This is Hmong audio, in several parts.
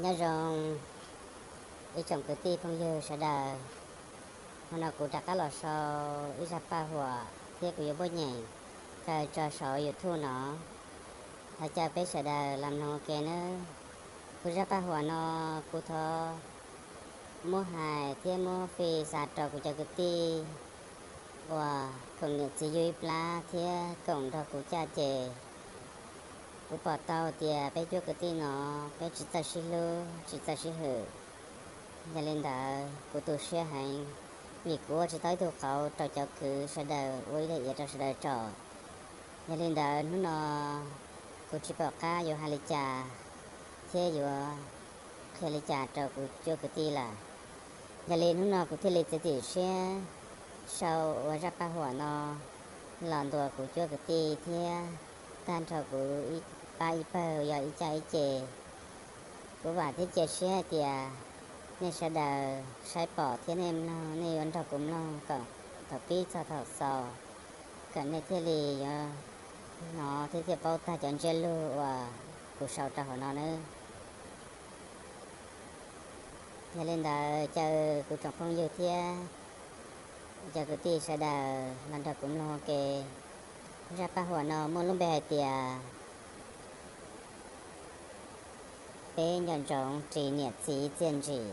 Nyob zoo ib tsoom kwv tij phooj ywg sawv daws, hmo no kuv rov qab los sau ib zaj paj huam thiab kuv yuav muab nyeem kaw tso saum YouTube no, thov caw peb sawv daws los mloog ua ke nawb. Kuv zaj paj huam no kuv thov muab hais thiab muab fi xa rau kuv cov kwv tij uas koom niam txiv yug ib plab thiab koom nrog kuv caj ces kuv pom tau tias peb cuab kwv tij no peb tsis txawj sib hlub tsis txawj sib hwm. Yog li ntawd kuv tu siab heev, vim kuv ua tsis tau ib tug qauv rau cov kwv sawv daws ua ib daim iav rau sawv daws tsom. Yog li ntawd hnub no kuv tsis pom qab yuav hais li cas thiab yuav qhia li cas rau kuv cuab kwv tij lawm. Yog li hnub no kuv thiaj li txiav txim siab sau ua zaj paj huam no los ntuas kuv cuab kwv tij thiab tag nrho kuv ib pab ib pawg yog ib caj ib ces. Kuv vam thiab cia siab hais tias nej sawv daws saib pom thiab nej mloog, nej yuav nrog kuv mloog kom thaum pib txog thaum xaus, kom nej thiaj li yuav hnov thiab thiaj paub tag cov ntsiab lus uas kuv sau rau hauv no nawb. Yog li ntawd caw kuv tsoom phooj ywg thiab cov kwv tij sawv daws los nrog kuv mloog ua ke. Zaj paj huam no muaj lub npe hais tias peb nco ntsoov ris niam txiv txiaj ntsim.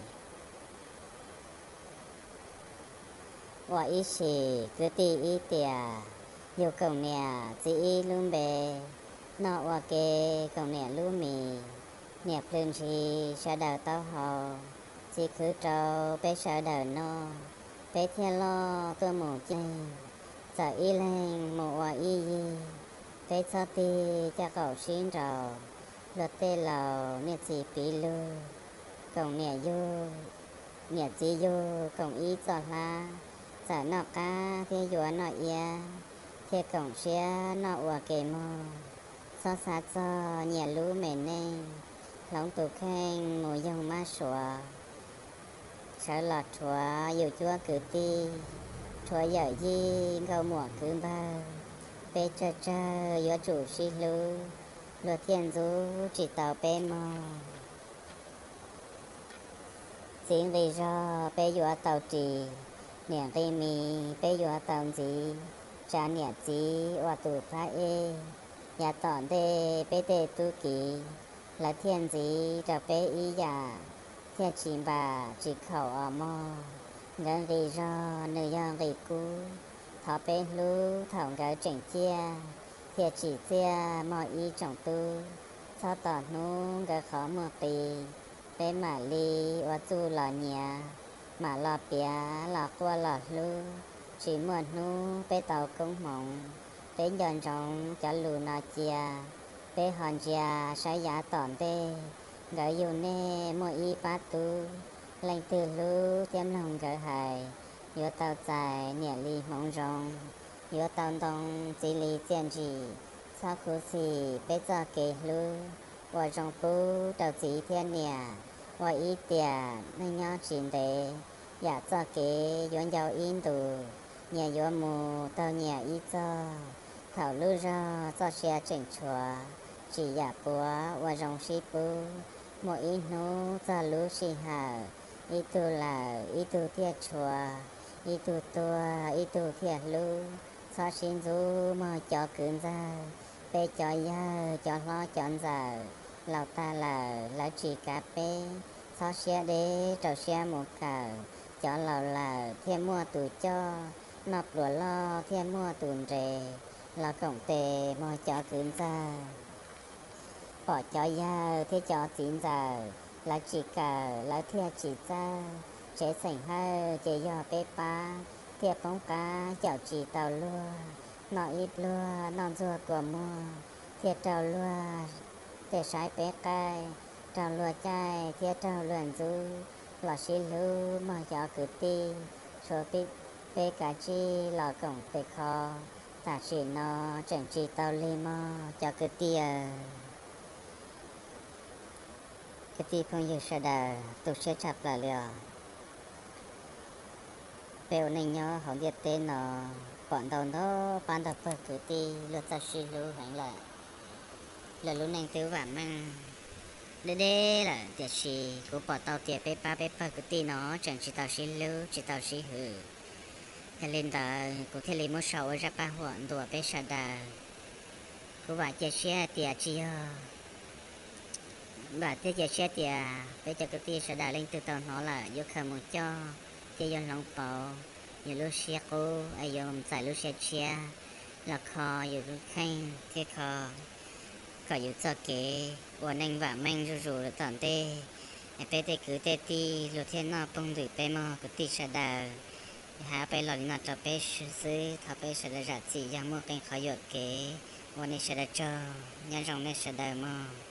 Ua ib sim kwv tij ib tiam, yug koom niam txiv ib lub npe, noj ua ke koom niam lub mis, niam plhws ntshis sawv daws taub hau, txiv khwv rau peb sawv daws noj, peb thiaj loj tuaj mus ceeg, txawm ib leeg mus ua ib yig, peb txhob tig caj qaum sib nraus, luag tej laus niam txiv piv lug, koom niam yug, niam txiv yug koom ib txoj hlab, txawm noj qab thiab yuav noj iab, thiaj koom siab noj ua ke mog. Txhob xav txog nyias lub me neej, hloov tus kheej mus yoog mab suav. Sawv los rhuav yus cuab kwv tij, rhuav yawm yij nkauj muam kwv npawg, peb tsawg tsawg yuav tsum sib hlub, luag thiaj ntxub tsis tau peb mog. Txiv nqi zog peb yuav tau ris, niam nqi mis peb yuav tau ntxiv, tsa niam txiv ua tus phab ej. Yav tom ntej peb tej tub kiv, lawv thiaj ntxiv rau peb ib yam, thiaj tsis npam tsis khaum os mog. Nkawd nqi zog nws yog nqi kub, thov peb hlub thaum nkawd tseem ciaj, thiaj tsim txiaj mog ib tsoom tub. Txhob tos hnub nkawd qhov muaj qi, peb mam li ua txuj los nyiav, mam los piav los quaj los hlub, tsis muaj hnub peb tau koob hmoov. Peb nco ntsoov cov lus no cia, peb ho ntsia saib yav tom ntej, nkawd yug nej muaj ib pab tub, leej twg hlub thiab mloog nkawd hais, yuav tau txais niam li hmoov zoo, yuav tau ntoo txiv li txiaj ntsim. Txhob khuv xim peb txoj kev hlub, ua zoo pub rau txiv thiab niam, ua ib tiam neej nyob tsis ntev, yam txoj kev yuav ncau ib ntus, nyias yuav mus taug nyias ib txoj. Thaum lub zog txoj sia tseem tshuav, tsim yam puav ua zoo sib pub, muaj ib hnub txog lub sij hawm, ib tug lawm ib tug thiaj tshuav, ib tug tuag ib tug thiaj hlub. Txhob sib ntxub mog cov kwv ntxawg, peb cov yawg cov hlob cov ntxawm, laus tag lawm lawv tsis kav peb. Txhob siab deb rau siab mus kawm, cov laus lawm thiaj muaj tus coj, noj pluas loj thiaj muaj tus nres, los koom tes mog cov kwv ntxawg. Pom cov yawg thiab cov txiv ntxawm, lawv tsis kawm lawv thiaj tsis txawj, tsev xeem hawj ces yog peb pab, thiaj poob qab caum tsis tau luag, noj ib pluag noj ntxuag kua muag, thiaj raug luag tej saib peb qaij, raug luag caij thiab raug luag ntxub. Los sib hlub mog cov kwv tij, tshuav peb kav tsij los koom tes kho, tam sim no tseem tsis tau lig mog cov kwv tij. Kwv tij phooj ywg sawv daws, tu siab tshaj plaws li os. Peb ua neej nyob hauv ntiaj teb no, pom ntau ntau pab ntau pawg kwv tij luag txawj sib hlub heev lawm, luag lub neej twb vam meej, deb deb lawm, tiam sis kuv pom tau tias peb pab peb pawg kwv tij no tseem tsis tau sib hlub tsis tau sib hwm. Yog li ntawd kuv thiaj li muab sau ua zaj paj huam ntuas peb sawv daws. Kuv vam cia siab tias tsis yog, vam thiab cia siab tias peb cov kwv tij sawv daws leej twg tau hnov lawm yuav khaws mus coj thiab yuav hloov pauv yus lub siab qub es yuav txais lub siab tshiab los kho yus lub kheej thiab kho kom yus txoj kev ua neej vam meej zuj zus rau tom ntej. Es peb tej kwv tej tij luag thiaj noj poog ntws peb mog kwv tij sawv daws. Hais ob peb lo li no rau peb xwb, thov peb sawv daws zam txim yog muaj qee qhov yuam kev, ua nej sawv daws tsaug, nyob zoo nej sawv daws mog.